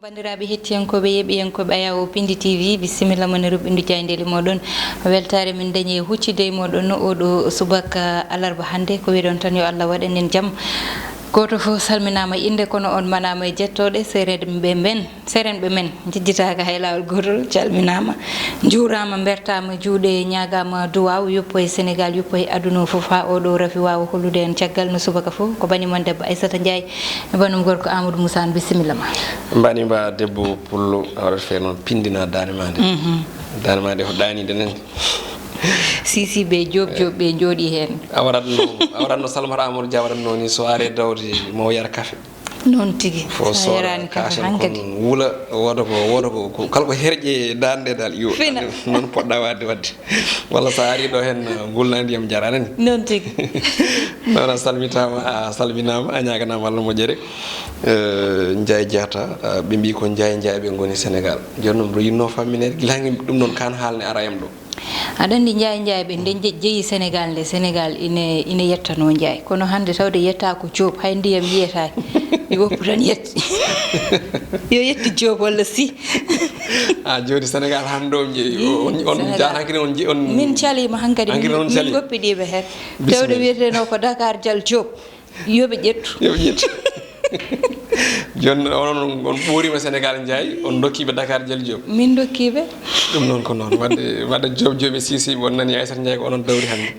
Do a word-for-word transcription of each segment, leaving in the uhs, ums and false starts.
Banndiraaɓe hettiyankooɓe, yeeɓiyankooɓe Ayawo Pindi T V, bisimilla mon e ruɓɓindu jaayndeeli mooɗon. Weltaare min dañi e huccide e mooɗon oɗo subaka alarba hannde. Ko wiɗon tan yo Allah waɗan en jam. Gooto fof salminaama innde, kono on manaama e jettooɗe. Seerenɓe men, seerenɓe men njejjitaaka hay laawol gootol, calminaama, njuuraama, mbertaama juuɗe, ñaagaama duwaaw, yuppo e Senegaal, yuppo e aduna o fof, haa oɗo rafi waawa hollude en caggal no subaka fof. Ko bani mon debbo Aissata Ndiaye, e banum gorko Amadou Moussa, bisimilla ma. Mbani mba debbo pullo, a waɗat fee noon pindina daande ma nde. Mhm. Daande ma nde ko ɗaaniɗe nen. Sisi ɓe Joob Joob ɓe njooɗi heen. A waɗatno, a waɗatno Salmata Amadou Dia waɗatno ni, so are dawde mo yara kafe. Noon tigi. Fof sa soora yarani kafe kasen hankadi. Kon wula, wooda ko, wooda ko, ko, kala ko herƴe daande dal, yo. Fina. Noon poɗɗa waɗde, waɗde. Walla sa ari ɗo heen, uh, ngulna ndiyam jarani. Noon tigi. Noon a salmitaama, a salminaama, a ñaaganaama Allah moƴƴere. Eh, Njaay Jaata, uh, ɓe mbii ko Njaay Njaay ɓe ngoni Senegaal. Jooni noon mbiɗo yiɗnoo fammineede, gila hanki ɗum noon kaan haalne ara yam ɗo. Aɗa anndi Njaay Njaay ɓe nde je-, jeyi Senegaal nde, Senegaal ine, ine yettanoo Njaay. Kono hannde tawde yettaa ko Joob, hay ndiyam yiyetaake. Mi woppu tan yetti. Yo yetti Joob walla si. A jooni Senegaal hannde o jeyi, o, on, on Senegaal. Jaata hankadi on je-, on min caliima hankadi, hankadi min, on min cali. Goppidiiɓe heen. Bisimilla. Tewde wiyetenoo ko Dakar Jal Joob. Yo ɓe ƴettu. Yo ɓe ƴettu. Jooni onon on ɓooriima Senegaal Njaay, on ndokkiiɓe Dakar Jal Joob. Min ndokkiiɓe. Ɗum noon ko noon. Waɗde, waɗde Joob Joob e Sisi, on nani Aissata Ndiaye ko onon dawri hannde.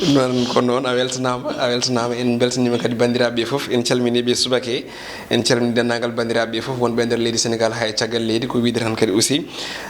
Ɗum noon ko noon, a weltanaama, a weltanaama. En mbeltaniima kadi banndiraaɓe ɓe fof, en calminii ɓe subaka, en calminii denndaangal banndiraaɓe ɓe fof wonɓe e nder leydi Senegaal haa e caggal leydi, ko wiide tan kadi aussi.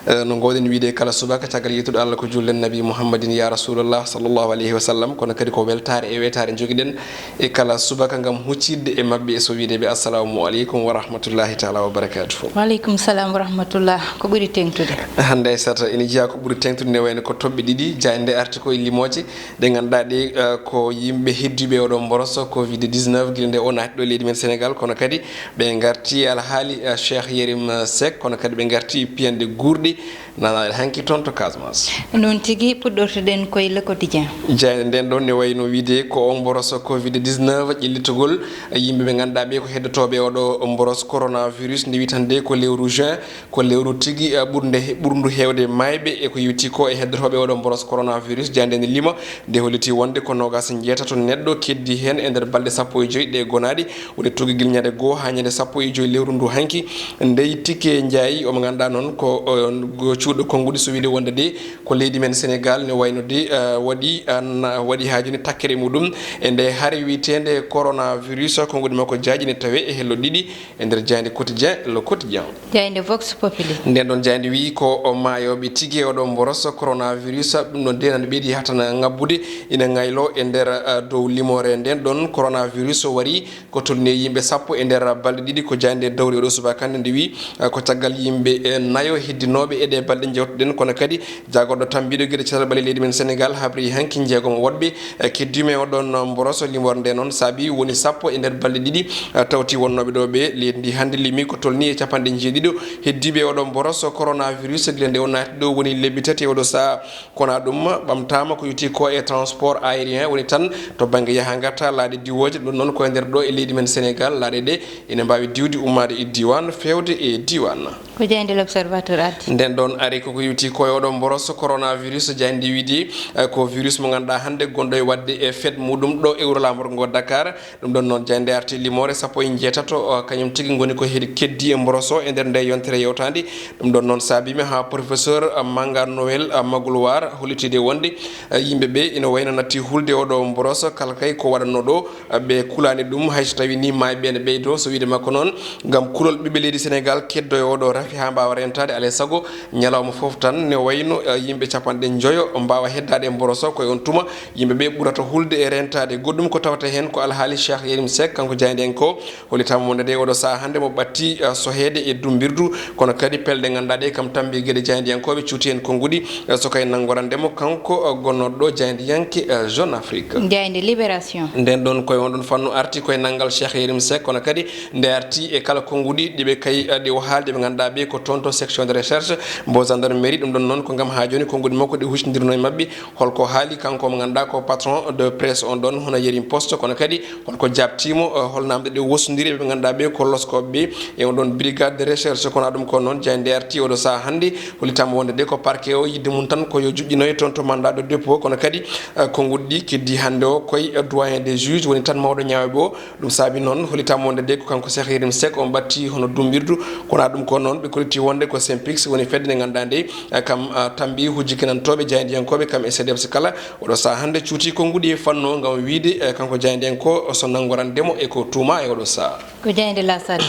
Eh, no ngoowɗen wiide kala subaka, caggal yettude Allah ko julden Nabi Muhammadin ya Rasulallah sallallahu alayhi wa sallam, kono kadi ko weltaare e wetaare njogiɗen e kala subaka ngam huccitde e maɓɓe, so wiide ɓe assalamu aleykum wa rahmatullahi taala wa barakatuhu. Wa aleykum salam wa rahmatullah. Ko ɓuri teŋtude? Hannde Aissata, ene jeyaa ko ɓuri teŋtude, ne wayno ko toɓɓe ɗiɗi, jaaynde arti ko e limooje ɗe ngannduɗaa ɗe, eh, ko yimɓe heddiiɓe oɗo mboroso covid dix-neuf, gila nde o naati ɗo e leydi men Senegaal, kono kadi ɓe ngarti alhaali, eh, Cheikh Yérim Seck, kono kadi ɓe ngarti piyanɗe guurɗe, nana hanki toon to Casamance. Noon tigi, puɗɗortoɗen koye Le Quotidien. Jaaynde nden ɗon ne wayno wiide ko o mboroso covid dix-neuf ƴellitogol yimɓe ɓe ngannduɗaa ɓe ko heddotooɓe oɗo mboros coronavirus, nde witande ko lewru juin, ko lewru tigi, eh, ɓurnde he-, ɓurndu heewde maayɓe e ko yewti ko e heddotooɓe oɗo mboros coronavirus. Jaaynde nde lima, nde holliti wonde ko noogaas e njeetato neɗɗo keddi heen e nder balɗe sappo e joy ɗe gonaaɗi. Woni tuggi gila ñande goo haa ñande sappo e joy lewru ndu hanki. Ndeye Tické Ndiaye, omo ngannduɗaa noon ko, o, go cuuɗo konnguɗi, so wiide wonde de ko leydi men Senegaal ne wayno de, eh, waɗi, an, waɗi haaju ne takkere muɗum e nde hare wiyeteende coronavirus. Konnguɗi makko jaaji ne tawe e hello ɗiɗi e nder jaaynde Quotidien, Le Quotidien. Jaaynde Vox Populi. Nden ɗon jaaynde wiyi ko o maayooɓe tigi e oɗo mboros coronavirus, ɗum ɗon de nana ɓeydi haa tan ŋabbude, ina ŋaylo e nder, eh, dow limoore nden ɗon coronavirus wari ko tolni e yimɓe sappo e nder balɗe ɗiɗi. Ko jaaynde dawri oɗo subaka nde, nde wiyi, eh, ko caggal yimɓe, eh, nayo heddinooɓe e ɗe balɗe njewtuɗen, kono kadi jaagorɗo tambiiɗo geɗe cellal ɓalli leydi men Senegaal habri hanki jeegom woɗɓe, eh, keddiima e oɗon mboroso. Limoore nde noon saabi woni sappo e nder balɗe ɗiɗi, eh, tawti wonnooɓe ɗo ɓe. Leydi ndi hannde limi ko tolni e capanɗe njeeɗiɗo heddiiɓe e oɗo mboroso coronavirus gila nde o naati ɗo woni lebbi tati e oɗo sahaa. Kono ɗum ɓamtaama ko yowiti ko e transport aérien, woni tan to bannge yaha ngarta, laaɗe diwooje, ɗum noon ko e nder ɗo e leydi men Senegaal, laaɗe ɗe ina mbaawi diwde ummaade e diiwaan feewde e diiwaan. Ko jaaynde L'Observateur addi. Nden ɗon ari koko yowiti ko e oɗo mboros coronavirus, jaaynde wiide, eh, ko virus mo ngannduɗaa hannde gonɗo e waɗde e fête muɗum ɗo e wuro laamorgo ngo Dakar. Ɗum ɗon noon jaaynde arti limoore sappo e njeetato, o, kañum tigi ngoni ko heedi keddi e mboroso e nder nde yontere yewtaande. Ɗum ɗon noon saabiima haa professeur, eh, Manga Noël, eh, Magloire hollitiide wonde, eh, yimɓe ɓe ina wayno natti hulde oɗo mboroso, kala kay ko waɗatno ɗo, eh, ɓe kulaani ɗum, hay so tawii ni maayɓe ɓe ne ɓeydo. So wiide makko noon, ngam kulol ɓiɓɓe leydi Senegaal keddo e oɗo rafi haa mbaawa rentaade, alaa e sago ñalawma fof tan ne wayno, eh, yimɓe capanɗe njoyo mbaawa heddaade e mboroso. Ko e on tuma yimɓe ɓe ɓurata hulde e rentaade. Goɗɗum ko tawata heen ko alhaali Cheikh Yérim Seck, kanko jaayndiyanke o, hollitaama wonde de oɗo sahaa hannde mo ɓatti, eh, soheede e dummbirdu, kono kadi pelle ɗe ngannduɗaa ɗe kam tambi geɗe jaayndiyankooɓe, cuuti heen konnguɗi, eh, so kay nanngorande mo kanko, eh, gonnooɗo ɗo jaayndiyanke, eh, Jeune Afrique. Jaaynde Libération. Nden ɗon ko e on ɗon fannu arti ko e nanngal Cheikh Yérim Seck, kono kadi nde arti e kala konnguɗi ɗi ɓe kay, eh, ɗi o haalde ɓe ngannduɗaa ɓe Ko toon to section de recherche mbo gendarmerie. Ɗum ɗon noon ko ngam haa jooni konnguɗi makko ɗi huccindirno e maɓɓe. Holko haali kanko mo ngannduɗaa ko patron de presse on ɗon, hono Yerim Post, kono kadi holko jaabtiimo, eh, hol naamnde ɗe wosondiri e ɓe ngannduɗaa ɓe ko loskooɓe ɓe e on ɗon brigade de recherche? Kono ɗum ko noon, jaaynde arti oɗo sahaa hannde, hollitaama wonde de ko parquet o yiɗde mum tan ko yo juɓɓinoye toon to mandat de dépôt, kono kadi, eh, konnguɗi ɗi keddi hannde o koye doyen des juges woni tan mawɗo ñaawɓe o. Ɗum saabi noon, hollitaama wonde de ko kanko Cheikh Yérim Seck on ɓatti hono dummbirdu. Kono ɗum ko noon, ɓe kolliti wonde ko Synpics woni fedde nde ngannduɗaa nde, eh, kam, ah, tammbi hujjikinantooɓe jaayndiyankooɓe kam e CDEPS kala. Oɗo sahaa hannde cuuti konnguɗi e fannu o ngam wiyde, eh, kanko jaayndiyanko so nanngorande mo e ko tuuma e oɗo sahaa. Ko jaaynde Laasari.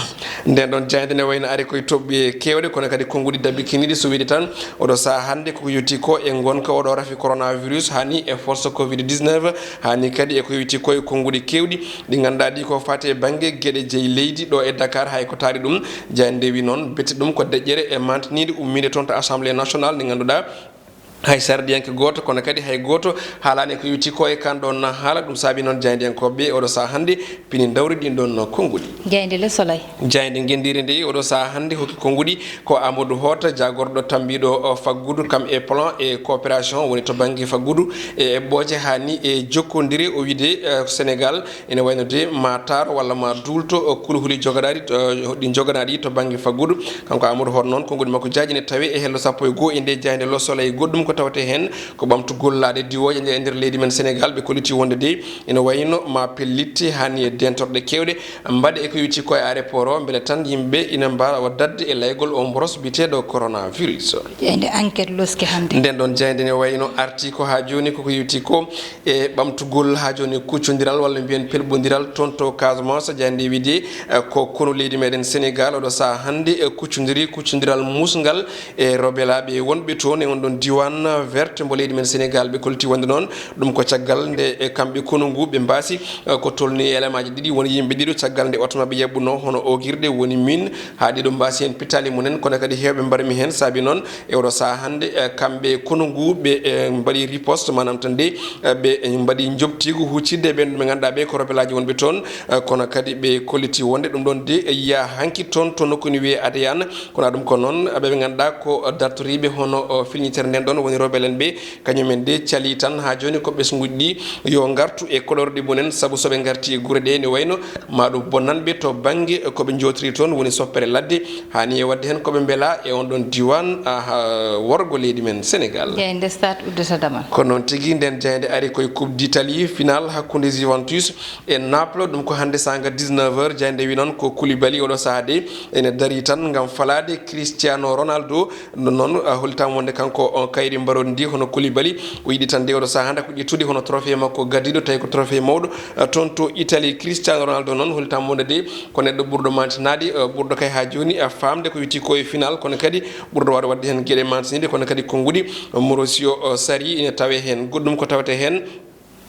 Nden ɗon jaaynde ne wayno ari koye toɓɓe keewɗe, kono kadi konnguɗi dabbikiniiɗi so wiyde tan. Oɗo sahaa hannde koko yowti ko e ngonka oɗo rafi coronavirus, haa ni e force covid dix-neuf, haa ni kadi e ko yowti ko e konnguɗi keewɗi ɗi ngannduɗaa ɗi ko faati e bannge geɗe jeyi leydi ɗo e Dakar. Hay ko taari ɗum, jaaynde wi noon betti ɗum ko deƴƴere e mantiniiɗe ummiinde toon to Assemblée nationale, nde ngannduɗaa hay sardiyanke gooto, kono kadi hay gooto haalaani ko yowti ko e kan ɗon haala. Ɗum saabi noon jaayndiyankooɓe ɓe oɗo sahaa hannde pini dawri ɗin ɗon konnguɗi. Jaaynde Le Soleil. Jaaynde ngenndiire nde oɗo sahaa hannde hokki konnguɗi ko Amadou Hott, jaagorɗo tammbiiɗo, o, faggudu kam e plan e coopération, woni to bannge faggudu e eɓɓooje haa ni e jokkondire. O wiide, eh, Sénégal ene wayno de ma taaro walla ma duulto, o, kulhuli joganaaɗi, eh, ɗi joganaaɗi to bannge faggudu. Kanko Amadou Hott noon, konnguɗi makko jaaji ne tawe e hello sappo e goo e nde jaaynde Le Soleil. Goɗɗum ko tawetee heen ko ɓamtugol laaɗe diwooje e nder leydi men Sénégal. Ɓe kolliti wonde de ene wayno ma pellitte haa ni e dentorɗe keewɗe mbaɗe e ko yowti ko e aéroport o, mbele tan yimɓe ina mbaawa daɗde e laygol o mboros biyeteeɗo coronavirus. Jaaynde Enquête loski hannde. Nden ɗon jaaynde ne wayno arti ko haa jooni koko yowti ko e ɓamtugol haa jooni kuccondiral walla mbiyen pelɓondiral toon to Casamance. Jaaynde wiide, eh, ko konu leydi meɗen Sénégal oɗo sahaa hannde, eh, kuccondiri kuccondiral musngal e rebelaaɓe wonɓe toon e on ɗon diiwaan verte mbo leydi men Sénégal. Ɓe kolliti wonde noon ɗum ko caggal nde, e, kamɓe konu ngu ɓe mbaasi, e, ko tolni elemaaji ɗiɗi, woni yimɓe ɗiɗo, caggal nde oto maɓɓe yaɓɓunoo hono oogirɗe woni min, haa ɗiɗo mbaasi heen pittaali mumen, kono kadi heewɓe mbarmi heen. Saabi noon e oɗo sahaa hannde, e, kamɓe konu ngu ɓe, e, mbaɗi riposte, maanaam tan de, e, ɓe mbaɗi njoɓtiigu huccitde e ɓeen ɓe ngannduɗaa ɓe ko rebelaaji wonɓe toon, e, kono kadi ɓe kolliti wonde ɗum ɗon de yiyaa hanki toon to nokku ene wiyee Adéane. Kono ɗum ko noon, ɓe ɓe ngannduɗaa ko dartoriiɓe hono, o, filñitere nden ɗon woni rebel en ɓe, kañum en de calii tan haa jooni ko ɓesnguuji ɗi yo ngartu e koɗorɗi mumen, sabu so ɓe ngartii e gure ɗe ne wayno ma ɗum bonnan ɓe to bannge ko ɓe njootori toon woni soppere ladde, haa ni e waɗde heen ko ɓe mbelaa e on ɗon diiwaan, a, ha, worgo leydi men Sénégal. Jaaynde Stade uddata damal. Ko noon tigi, nden jaaynde ari koye Coupe d'Italie, final hakkunde Juventus e Naples, ɗum ko hannde saanga dix-neuf heures. Jaaynde wi noon ko Koulibaly oɗo sahaa de ene darii tan ngam falaade Cristiano Ronaldo. Ɗum noon, a, hollitaama wonde kanko on kayri mbarondi ndi hono Koulibaly, o yiɗi tan de oɗo sahaa hannde ko ƴettude hono trophée makko gaddiiɗo, tawi ko trophée mawɗo, a, toon to Italie. Cristiano Ronaldo noon hollitaama wonde de ko neɗɗo ɓurɗo mantinaade, a, ɓurɗo kay haa jooni, a, faamde ko yowti ko e final, kono kadi ɓurɗo waawde waɗde heen geɗe mantiniiɗe, kono kadi konnguɗi, a, Mauricio, a, Sarri ene tawee heen. Goɗɗum ko tawetee heen,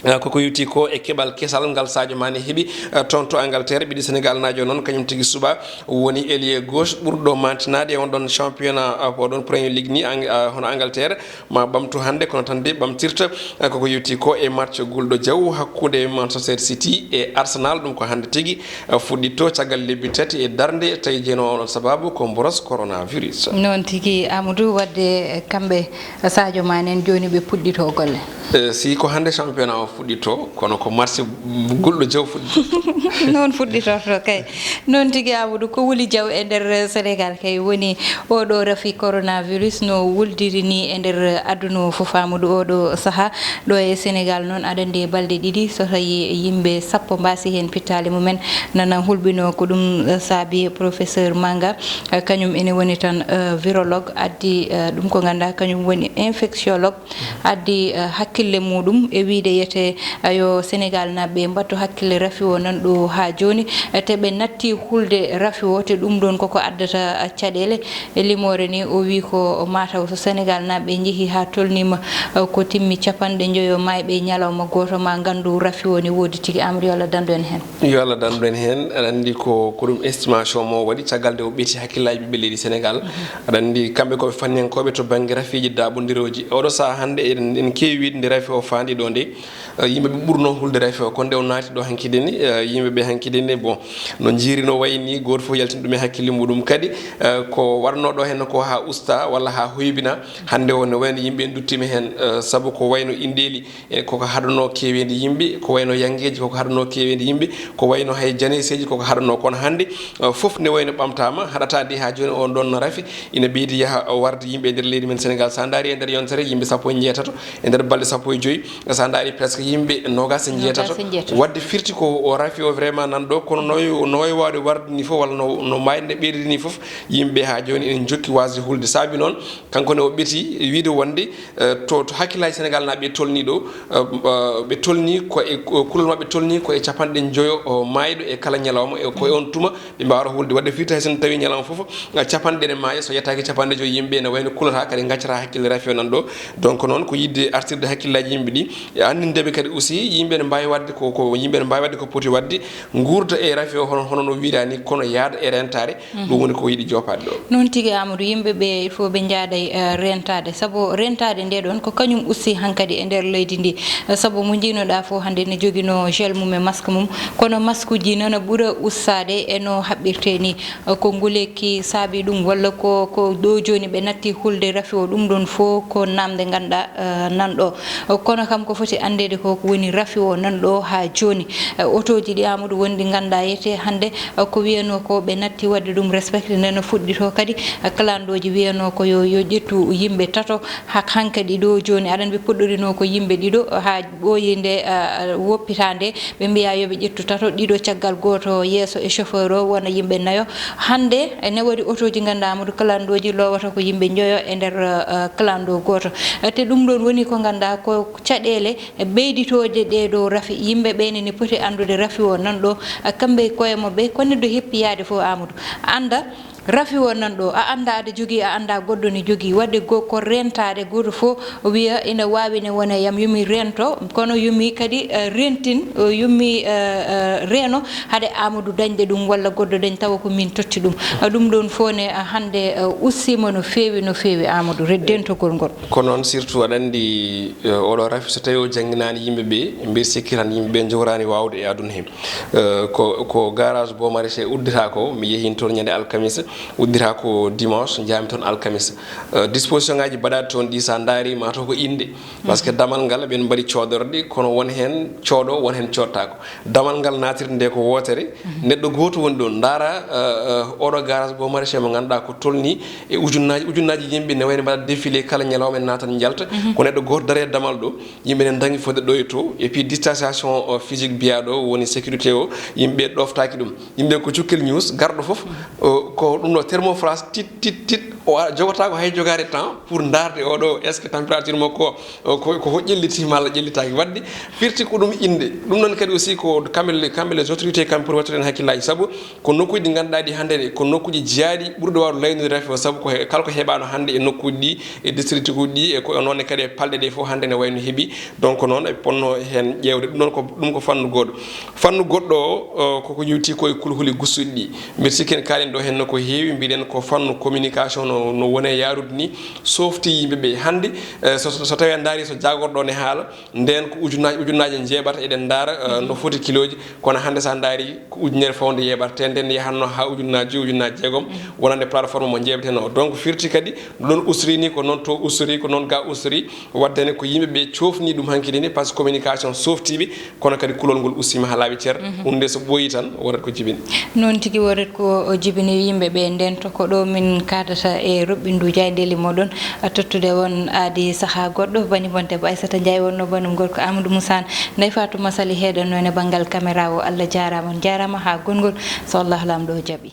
ah, koko yowti ko e keɓal kesal ngal Sadio Mané heɓi, ah, toon to Angleterre. Ɓiɗɗo Sénégal naajo noon, kañum tigi suɓaa woni ailier gauche ɓurɗo mantinaade e on ɗon championnat, ah, ko ɗon Premier League ni, Ang-, ah, hono Angleterre ma ɓamtu hannde, kono tan de ɓamtirta, ah, koko yowti ko e match gulɗo jaw hakkunde Manchester City e Arsenal. Ɗum ko hannde tigi, ah, fuɗɗitto caggal lebbi tati e darnde, tawi jeenoowo on sababu ko mboros coronavirus. Noon tigi, Amadou, waɗde kamɓe Sadio Mané en jooni ɓe puɗɗito golle. Eh, si ko hannde championnat o fuɗɗito, kono ko match gulɗo jaw fuɗɗito. Noon fuɗɗitorto kay. Noon tigi, Amadou, ko wuli jaw e nder Sénégal kay woni oɗo rafi coronavirus no wuldiri ni e nder aduna o fof, Amadou, oɗo sahaa. Ɗo e Sénégal noon, aɗa anndi e balɗe ɗiɗi so tawi yimɓe sappo mbaasi heen pittaali mumen, nana hulɓinoo. Ko ɗum, eh, saabi professeur Manga, eh, kañum ene woni tan, eh, virologue, addi, eh, ɗum ko ngannduɗaa kañum woni infectiologue. Addi, eh, hakkille muɗum e wiyde yete, eh, yo Sénégal naaɓe mbattu hakkille rafi o nan ɗo haa jooni, eh, te ɓe natti hulde rafi o, te ɗum ɗon koko addata, eh, caɗeele. E limoore ni o wi ko mataw so Sénégal naaɓe njehi haa tolnima, eh, ko timmi capanɗe njoyo maayɓe e ñalawma gooto ma nganndu rafi o ne woodi tigi. Amadou, yo Allah dandu en heen. Yo Allah dandu en heen. Aɗa anndi ko, ko ɗum estimation mo waɗi caggal nde o ɓeyti hakkillaaji ɓiɓɓe leydi Sénégal. Aɗa anndi kamɓe ko ɓe fanniyankooɓe to bannge rafiiji daaɓondirooji. Oɗo sahaa hannde eɗen, en keewi wiyde Rafi o faandi ɗo nde, eh, yimɓe ɓe ɓurno hulde Rafi o, kono nde o naati ɗo hankidini, eh, yimɓe ɓe hankidini, bon, no jiiri no wayi ni, gooto fof yaltini ɗum e hakkille muɗum. Kadi, eh, ko waɗno ɗo heen ko haa usta walla haa hoybina, hannde o ne wayno yimɓe en duttima heen, eh, sabu ko wayno inɗeeli, e koko haɗano keeweendi yimɓe, ko wayno yanngeeji koko haɗano keeweendi yimɓe, ko wayno hay janeeseeji koko haɗano. Kono hannde, eh, fof ne wayno ɓamtaama, haɗata de haa jooni on ɗon no Rafi, ina ɓeydi yaha warde yimɓe e nder leydi men Sénégal. So a ndaari e nder yontere, yimɓe sappo e njeetato, e nder balɗe sappo e joyi, so a ndaari presque yimɓe noogaas e njeetato. Noogaas e njeetato. Wadde firti ko o Rafi o vraiment nan ɗo, kono no, no wayi waawde warde ni fof, walla no, no maayde nde ɓeydiri ni fof, yimɓe haa jooni ene njokki waasde hulde. Saabi noon, kanko ne o ɓeti wiide wonde, eh, to, to hakkillaaji Sénégal naaɓe tolni ɗo, eh, eh, ɓe tolni ko e, ko kulol maɓɓe tolni ko e capanɗe njoyo o maayɗo e kala ñalawma, e ko e on tuma ɓe mbaawata hulde. Wadde firti hay so tawi ñalawma fof, eh, capanɗe ne maaya, so yettaaki capanɗe joyi yimɓe ene wayno kulata, kadi ngaccata hakkille Rafi o nan ɗo. Donc noon ko yiɗde artirde hakkillaaji yimɓe ɗi, e anndinde ɓe kadi aussi yimɓe ne mbaawi waɗde ko, ko yimɓe ne mbaawi waɗde ko poti waɗde, nguurda e Rafi o hono, hono no wiiɗaa ni, kono yaada e rentaare. Ɗum woni ko yiɗi joopaade ɗo. Noon tigi, Amadou, yimɓe ɓe, il faut ɓe njaada e, eh, rentaade, sabu rentaade nde ɗoon ko kañum usti hankadi e nder leydi ndi. Eh, sabu mo njiinoɗaa fof hannde ne joginoo gel mum e masque mum, kono masque uji nana ɓura ustaade e no haɓɓirtee ni. Eh, ko nguleyki saabi ɗum, walla ko, ko ɗo jooni ɓe natti hulde Rafi o, ɗum ɗoon fof ko naamnde ngannduɗaa, eh, nan ɗo. Kono kam ko foti anndeede ko, ko woni Rafi o nan ɗo haa jooni. Eh, otooji ɗi, Amadou, woni ɗi ngannduɗaa yete hannde, eh, ko wiyanoo ko ɓe natti waɗde ɗum respecté, nde no fuɗɗitoo kadi, eh, kalandooji wiyanoo ko yo, yo ƴettu yimɓe tato, hak-, hankadi ɗo jooni, aɗa anndi ɓe puɗɗorinoo ko yimɓe ɗiɗo, haa ɓooyi nde, eh, woppita nde, ɓe mbiya yo ɓe ƴettu tato, ɗiɗo caggal gooto yeeso e chauffeur o, wona yimɓe nayo. Hannde, eh, ne waɗi otooji ngannduɗaa, Amadou, kalandooji lowata ko yimɓe njoyo e nder, eh, kalando gooto. Eh, te ɗum ɗoon woni ko ngannduɗaa ko caɗeele ɓeyditooje ɗe dow Rafi. Yimɓe ɓe ne, ne poti anndude Rafi o nan ɗo, kamɓe e koye maɓɓe, ko neɗɗo heppi yaade fof, Amadou, annda Rafi o nan ɗo. A annda aɗa jogii, a annda goɗɗo ne jogii. Waɗde go-, ko rentaade, gooto fof wiya ina waawi ne wona yam, yo mi rento, kono yo mi kadi, eh, rentin, eh, yo mi, eh, eh, reeno, hade Amadou dañde ɗum walla goɗɗo dañ, tawa ko min totti ɗum. Eh, ɗum ɗoon fof ne, eh, hannde, eh, ustiima no feewi, no feewi, Amadou, re-, dentogol ngol. Ko noon, surtout aɗa anndi, eh, oɗo Rafi, so tawi o jannginaani yimɓe ɓe, mbiɗa sikki tan yimɓe ɓe njogoraani waawde e aduna he. Eh, ko, ko garage Bo Maraîcher uddita ko, mi yehin toon ñande alkamisa, uddita ko dimanche, njaami toon alkamisa. Eh, disposition ngaji mbaɗaɗi toon ɗi, sa ndaari, ma taw ko innde. Parce que damal ngal, ɓen mbaɗi coodorɗe, kono won heen coodo, won heen coottaako. Damal ngal naatirde nde ko wootere, neɗɗo gooto woni ɗoon. Ndaara, eh, eh, oɗo garage Bo Maraîcher mo ngannduɗaa ko tolni e ujunnaaji, ujunnaaji yimɓe ne wayno mbaɗa défilé kala ñalawma, en naatan njalta. Ko neɗɗo gooto darii e damal ɗo, yimɓe ne ndangi fodde ɗo e to, et puis distanciation, eh, physique mbiyaɗo woni sécurité o, yimɓe ɗoftaaki ɗum. Yimɓe ko cukkil news, garɗo fof, eh, ko ɗum ɗo thermoflash tit, tit, tit, o a-, jogotaako hay jogaade temps pour ndaarde oɗo, est-ce que température makko o, ko, ko, ko ƴelliti malla ƴellitaaki. Wadde firti ko ɗum innde. Ɗum noon kadi aussi ko kamɓe, kamɓe les autorités, kamɓe poti wattude heen hakkillaaji, sabu ko nokkuuji ɗi ngannduɗaa ɗi hannde ɗe, ko nokkuuji jeyaaɗi ɓurɗo waawde laynude Rafi o, sabu ko he, kala ko heɓaano hannde e nokkuuji ɗi, e district uji ɗi, e ko noon ne kadi e palɗe ɗe fof hannde ne wayno heɓi. Donc noon eɓe ponno heen ƴeewde. Ɗum noon ko, ɗum ko fannu goɗɗo. Fannu goɗɗo o, o, koko yowti ko e kulhuli gustuɗi ɗi. Mbiɗa sikki en kaalen ɗo heen no ko heewi, mbiɗen ko fannu communication no, no wone yaarude ni, softi yimɓe ɓe. Hannde, eh, so, so, so tawi a ndaari so jaagorɗo ne haala, ndeen ko ujunnaaji, ujunnaaji njeeɓata, eɗen ndaara, eh, no foti kilooji, kono hannde so a ndaari ko ujunere fawde yeeɓata, te ndeen yahatno haa ujunnaaji joyi, ujunnaaji jeegom, wonande plateforme mo njeeɓaten o. Donc firti kadi, no ɗoon ustiri ni, ko noon to ustiri, ko noon ga ustiri, wadde ne ko yimɓe ɓe coofni ɗum hankadi ni, parce que communication softiiɓe, kono kadi kulol ngol ustiima haa laaɓi cer. Huunde so ɓooyi tan, wodat ko jibini. Noon tigi, wodat ko o jibini, yimɓe ɓe ndento. Ko ɗo min kaadata e roɓɓindu jaayndeeli moɗon, a tottude on aadi sahaa goɗɗo. Bani mon debbo Aissata Ndiaye wonno banum gorko Amadou Moussa. Ndeye Fatou Massaly heɗanno e banngal caméra o. Allah jaaraama, on jaaraama haa gongol, so Allah Laamɗo o jaɓi.